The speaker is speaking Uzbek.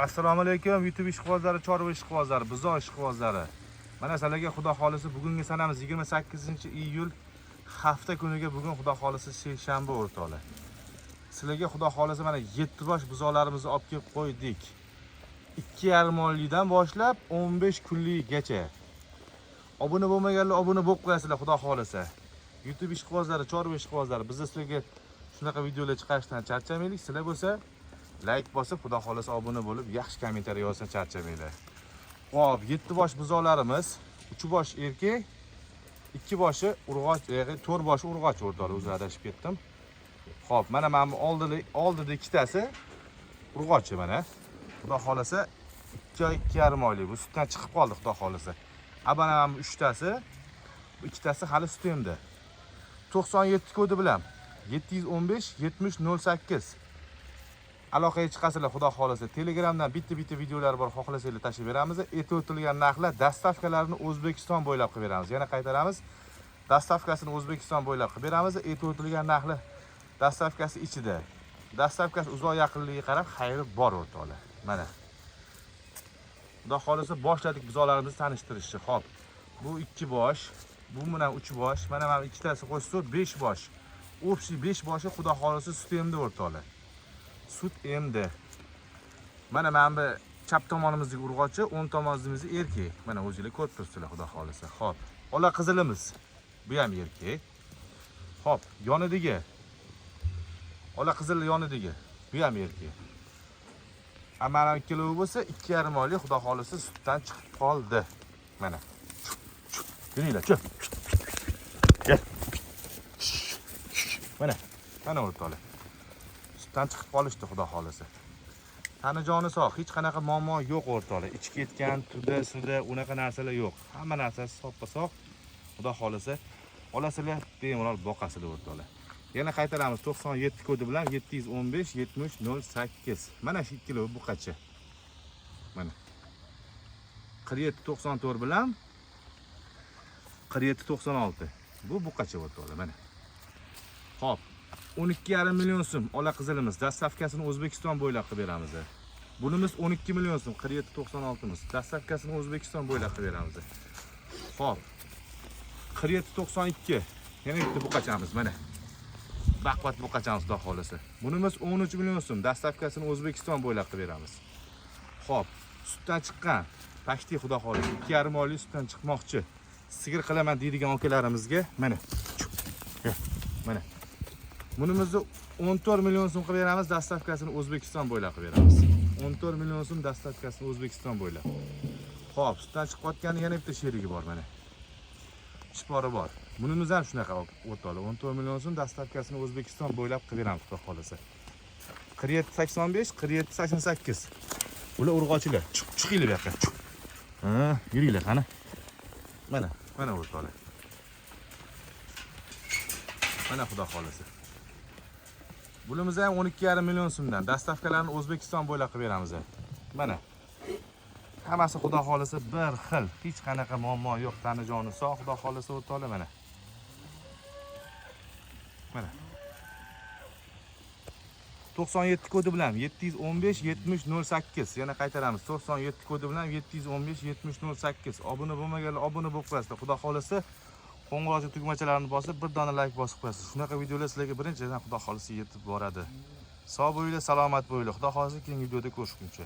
Assalomu alaykum YouTube ishqibozlari, chorva ishqibozlari, buzoq ishqibozlari. Mana sizlarga Xudo xolisi bugungi sanamiz 28-iyul, hafta kuniga bugun Xudo xolisi seshanba, o'rtoqlar. Sizlarga Xudo xolisi mana 7 bosh buzoqlarimizni olib kelib qo'ydik. 2,5 oylikdan boshlab 15 kunlikgacha. Obuna bo'lmaganlar obuna bo'lib qo'yasizlar, Xudo xolisa. YouTube ishqibozlari, chorva ishqibozlari, biz sizlarga shunaqa videolar chiqarishdan charchamaylik. Sizlar bo'lsa layk bosib, Xudo xolasa obuna bo'lib, yaxshi kommentariy yozsa charchamanglar. Xo'p, 7 bosh buzoqlarimiz, 3 bosh erkak, 2 boshi urg'och, 4 boshi urg'och, o'rtoqlar, o'zi adashib ketdim. Xo'p, mana bu oldida ikkitasi urg'ochi mana. Xudo xolasa 2 oy, 2,5 oylik. Bu sutdan chiqib qoldi, Xudo xolasa. A mana bu uchtasi, bu ikkitasi hali sut emdi. 97 kodi bilan 715 70 08 aloqaga chiqasizlar, Xudo xolasa. Telegramdan bitta bitta videolar bor, xohlasanglar tashlab beramiz. Aytib o'tilgan narxlar, доставка larni O'zbekiston bo'ylab qilib beramiz. Yana qaytaramiz, доставка sini O'zbekiston bo'ylab qilib beramiz. Aytib o'tilgan narxlar доставка si ichida, доставка si uzoq yaqinligiga qarab xayri bor, o'rtoqlar. Mana, Xudo xolasa boshladik buzoqlarimizni tanishtirishni. Xo'p, bu ikki bosh, bu bilan uch bosh, mana ikkitasi qo'shsa besh bosh. Общий besh boshi, Xudo xolasa, sut emdi, o'rtoqlar, sut emdi. Mana bu chap tomonimizdagi urg'ochi, o'ng tomonimizdagi erkak. Mana, o'zinglar ko'rib turibsizlar, Xudo xolasa. Xo'p, ola qizilimiz. Bu ham erkak. Xo'p, yonidagi ola qizil yonidagi bu ham erkak. A mana ikkalovi bo'lsa 2,5 oylik, Xudo xolasa sutdan chiqib qoldi. Mana. Yuringlar, chu. Gel. Mana. Mana, o'rtoqlar. Sutdan chiqib qolishdi, Xudo xolasa. Tani joni sog', hech qanaqa muammo yo'q, o'rtoqlar. Ichib ketgan, tuda, suda unaqa narsalar yo'q. Hamma narsasi soppa sog'. Xudo xolasa olasizlar, bemalol boqasizlar, o'rtoqlar. Yana qaytaramiz, 97 kodi bilan 715 70 08. Mana shu ikkalovi buqacha. Mana. 47 94 bilan 47 96. Bu buqacha, o'rtoqlar, mana. Xo'p, 12,5 million so'm ola qizilimiz. Доставка sini O'zbekiston bo'ylab qilib beramiz. Bunimiz 12 million so'm, 47 96miz. Доставка sini O'zbekiston bo'ylab qilib beramiz. Xo'p. 47 92. Yana bitta buqachamiz mana. Baqvat buqachamiz, Xudo xolasa. Bunimiz 13 million so'm. Доставка sini O'zbekiston bo'ylab qilib beramiz. Xo'p, sutdan chiqqan. Почти, Xudo xolasa 2,5 oylik sutdan chiqmoqchi. Sigir qilaman deydigan akalarimizga mana. Mana. Bunimizni 14 million so'm qilib beramiz, доставка sini O'zbekiston bo'ylab qilib beramiz. 14 million so'm, доставка sini O'zbekiston bo'ylab. Xo'p, sutdan chiqayotgani yana bitta sherigi bor mana. Chipori bor. Bunimiz ham shunaqa, o'rtoqlar. 14 million so'm, доставка sini O'zbekiston bo'ylab qilib beramiz, Xudo xolasa. 47 85, 47 88. Bular urg'ochilar. Chiq, chiqinglar bu yoqqa. Chiq. Ha, yuringlar qani. Mana, mana, o'rtoqlar. Mana, Xudo xolasa. Bunimiz ham 12,5 million so'mdan. Доставка larni O'zbekiston bo'ylab qilib beramiz. Mana. Hammasi, Xudo xolasa, bir xil. Hech qanaqa muammo yo'q. Tani joni sog', Xudo xolasa, o'rtoqlar, mana. Mana. 97 kodi bilan 715 70 08. Yana qaytaramiz. 97 kodi bilan 715 70 08. Obuna bo'lmaganlar obuna bo'lib qo'yasizlar. Xudo xolasa qo'ng'iroqcha tugmachalarini bosib, bir dona layk bosib qo'yasiz. Shunaqa videolar sizlarga birinchidan, Xudo xolasa, yetib boradi. Sog' bo'linglar, salomat bo'linglar. Xudo xolasa keyingi videoda ko'rishguncha.